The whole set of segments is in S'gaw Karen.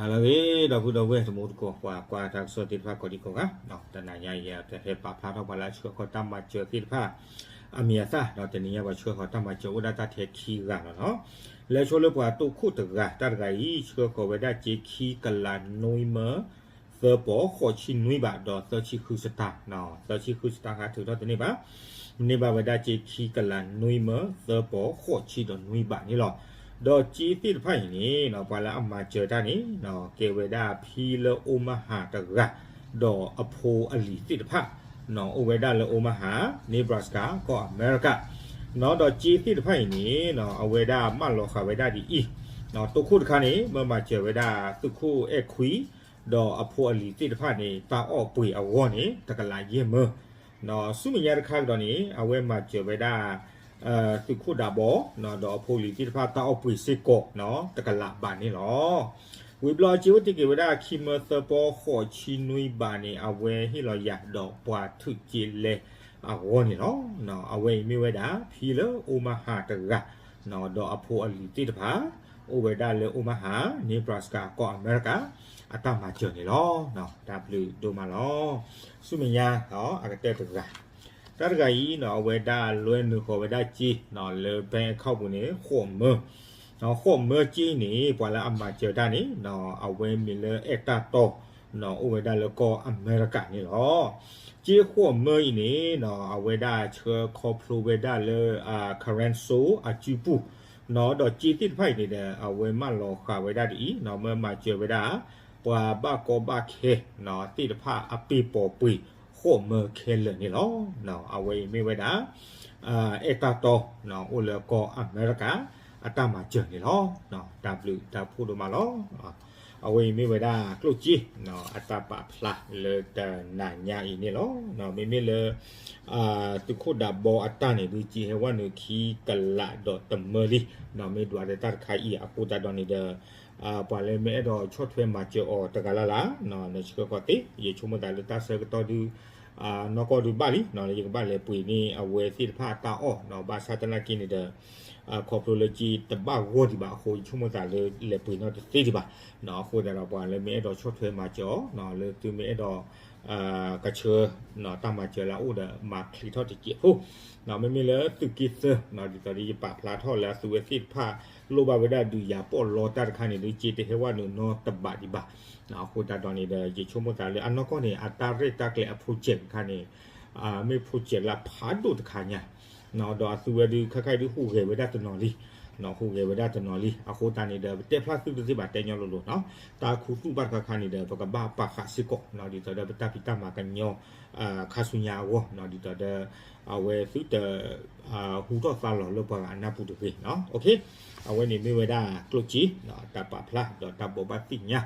ဟါလၢအဂ့ၤ ဒီပုၢ်ဒီဝဲၢ်တံၤသကိး ပှၤကွၢ်တၢ်ကစီၣ်သ့ၣ်တဖၣ်ကိးဒံကိးဂၤ, တနၤညါအံၤ တဟဲပာ်ဖျါထီၣ်ပှၤလၢအဆှၢဃီၤတၢ်မၤစၢၤသ့ၣ်တဖၣ် အမံၤအသၣ်, တနံၤညါပှၤဆှၢဃီၤတၢ်မၤစၢၤအိၣ်ဒၣ်တၢ်ထဲခံဂၤလီၤနီၤ. လဲၤဆိလၢပှၤတိခိၣ်တဂၤ, တၢ်တဂၤအံၤ ဆှၢဃီၤဝဲဒၣ်စ့ခံကလးနွံမၢ သၢပီၤ ဃိးဆံနွံဘး ဒီးသၢဆံဃုစတၢၢ်နီၤ. သၢဆံဃုစတၢၢ်ဟးထုးထီၣ်တန့ၢ်ဘၣ်, မ့ၢ်န့ၢ်ဘၣ်ဝဲဒၣ်စ့ခံကလးနွံမၢ သၢပီၤ ဃိးဆံဒီးနွံဘးန့ၣ်လီၤ. ဒီးစ့သ့ၣ်တဖၣ်အံၤန့ၣ် ပှၤလၢအမၤစၢၤတၢ်န့ၣ် ကဲဝဲဒၣ်ဖံလၢ Omaha တဂၤ, ဒီးအဖိအလံၤသ့ၣ်တဖၣ် အိၣ်ဝဲဒၣ်လၢ Omaha, Nebraska ကီၢ်အမဲရကၤ နီၤ. ဒီးစ့သ့ၣ်တဖၣ်အံၤန့ၣ် အဝဲဒၣ်မၢလီၤဃာ်ဝဲဒၣ်ဒ်အံၤ, တိခိၣ်တခါန့ၣ် မၢမၤစၢၤဝဲဒၣ်သုးခိၣ်အဲၣ်ခွံ ဒီးအဖိအလံၤသ့ၣ်တဖၣ်န့ၣ် တၢ်အီၣ်ပှ့ၤအဂီၢ်န့ၣ် တကလးယဲၢ်မၢ. ဆူမဲာ်ညါတခါကဒီးန့ၣ် အဝဲမၤစၢၤဝဲဒၣ် သုးခိၣ်ဒးဘီ ဒီးအဖိအလံၤသ့ၣ်တဖၣ်တၢ်အီၣ်ပှ့ၤစ့ၢ်ကီး တကလးဘးန့ၣ်လီၤ. ဝံၤဘျီစ့အိၣ်တ့ၢ်က့ၤဝဲဒၣ်ခံမၢသၢပီၤ ဃိးဆံနွံဘးန့ၣ် အဝဲဟ့ၣ်လီၤယၤဒီးပှၤထုးစ့လဲအဂီၢ်န့ၣ်လီၤ. အဝဲအံၤမ့ၢ်ဝဲဒၣ် ဖံလၢ Omaha တဂၤ ဒီးအဖိအလံၤသ့ၣ်တဖၣ် အိၣ်ဝဲဒၣ်လၢ Omaha, Nebraska ကီၢ်အမဲရကၤ အတၢ်မၤစၢၤန့ၣ်လီၤ. တၢ်ဘျုးဒိၣ်မးလီၤ. ဆူမဲာ်ညါ အကတၢၢ်တဂၤ, တၢ်တဂၤအံၤနီၤ အဝဲဒၣ်လွဲနုာ်ဃီၤဝဲဒၣ်စ့ လၢ bank account ပူၤန့ၣ် ဃိးမၢ, ဃိးမၢစ့အံၤန့ၣ် ပှၤလၢအမၤစၢၤတၢ်န့ၣ် အဝဲမ့ၢ်လၢအဲၣ်တၢ်တီ အိၣ်ဝဲဒၣ်လၢကီၢ်အမဲရကၤန့ၣ်လီၤ. စ့ဃိးမၢအံၤန့ၣ် အဝဲဒၣ်ဆှၢခီဖျိဝဲဒၣ်လၢ Karenso အစုပူၤ, ဒီးစ့သ့ၣ်တဖၣ်အံၤန့ၣ်ဒီး အဝဲမၢလီၤဃာ်ဝဲဒၣ်ဒ်အံၤ မၢမၤစၢၤဝဲဒၣ် ပှၤဘၣ်ကီဘၣ်ခဲသ့ၣ်တဖၣ်အပ့ၤပိာ်ပှ့ၤ ဃိးမၢခဲလၢာ်န့ၣ်လီၤ. အဝဲအံၤမ့ၢ်ဝဲဒၣ် အဲၣ်တၢ်တီ အိၣ်လၢကီၢ်အမဲရကၤ အတၢ်မၤစၢၤန့ၣ်လီၤ. တၢ်ဘျုးတၢ်ဖှိၣ်ဒိၣ်မးလီၤ. အဝဲအံၤမ့ၢ်ဝဲဒၣ်ကျိၣ်စ့ အတၢ်ပာ်ဖျါလၢတနၤညါအံၤန့ၣ်လီၤ. မ့မ့ၢ်လၢ သုးခိၣ်ဒးဘီအတၢ်န့ၣ် ဒုးစ့ဟဲဝဲနုာ်ခံကလးဒီးတမၢလံ, မ့ၢ်ဒွးလၢတၢ်တခါအံၤအဃိသတးဒီးန့ၣ်ဒီး ပှၤလၢမ့ၢ်အဲၣ်ဒိးဆီၣ်ထွဲမၤစၢၤအီၤတဂၤလၢ်လၢ် နဆှၢဃီၤသ့, ယဆိကမိၣ်သးလၢတၢ်ဆၢကတီၢ်ဒုး နီၢ်ကီၢ်ဒုးဘၣ်လံ လၢယကဘၣ်လဲၤပှ့ၤန့ၢ်အဝဲသ့ၣ်တဖၣ်အတၢ်အီၣ် ဘၣ်ဆၣ်သနာ်က့န့ၣ်ဒီး ခီဖျိလၢက့တဘၣ်ဂီၢ်ဒံးဘၣ်အဃိ ယဆိကမိၣ်သးလၢလဲၤပှ့ၤနီတသ့ဒံးဘၣ်. အဃိသတးဒီးပှၤလၢမ့ၢ်အဲၣ်ဒိးဆီၣ်ထွဲမၤစၢၤအီၤ လၢသုမ့ၢ်အဲၣ်ဒိး ကဆှၢ တၢ်မၤစၢၤလၢအအိၣ်ဒီးမၤချ့ထီၣ်တစဲးဖိ, မ့မ့ၢ်လၢသုးက့သၢ ဒ်သိးဒီးယပာ်ဖျါထီၣ်လၢအသုဝဲသ့ၣ်တဖၣ် လိၣ်ဘၣ်ဝဲဒၣ်ဒုးယၤပီၣ်လီတၢ်တခါန့ၣ် ဒုးစ့တဟဲဝဲနုာ်နီတဘးဒံးဘၣ်. အဃိသတးဒီးန့ၣ်ဒီး ယဆိကမိၣ်သးလၢအနီၢ်ကီၢ်န့ၣ် အတၢ်ရဲၣ်တၢ်ကျဲၤအ project တခါန့ၣ် မ့ၢ် project လၢအဖးဒိၣ်တခါညါ ဒီးအသုဝဲဒုးခါခါအံၤဒုးဟူးဂဲၤဝဲဒၣ်တနီၤလံ, ဟူးဂဲၤဝဲဒၣ်တနီၤလံ. အဃိသတးန့ၣ်ဒီး ပတဲဖျါသုတသ့ဘၣ် တဲညီလိၤလိၤနီၤ, တၢ်ခူသူၣ်ဘၣ်တခါခါန့ၣ်ဒီး ပကဘၣ်ပာ်ဃာ်စ့ၢ်ကီး ဒ်သိးဒီးပတၢ်ဖံးတၢ်မၤကညီ ခါဆူညါအဂီၢ် ဒ်သိးဒီး အဝဲသုတ ဟူးထီၣ်သါလီၤလၢပှၤဂၤအနၢ်ပူၤတဂ့ၤ. အဝဲန့ၣ်မ့ၢ်ဝဲဒၣ်ကျိၣ်စ့ တၢ်ပာ်ဖျါဒီးတၢ်ဘိးဘၣ်သ့ၣ်ညါ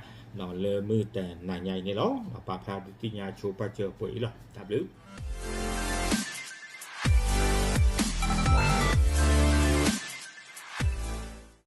လၢမုၢ်တနၤညါအံၤန့ၣ်လီၤ. ပာ်ဖျါဒုးသ့ၣ်ညါဆိပာ်စၢၤပှဲၤအံၤလီၤ. တၢ်ဘျုး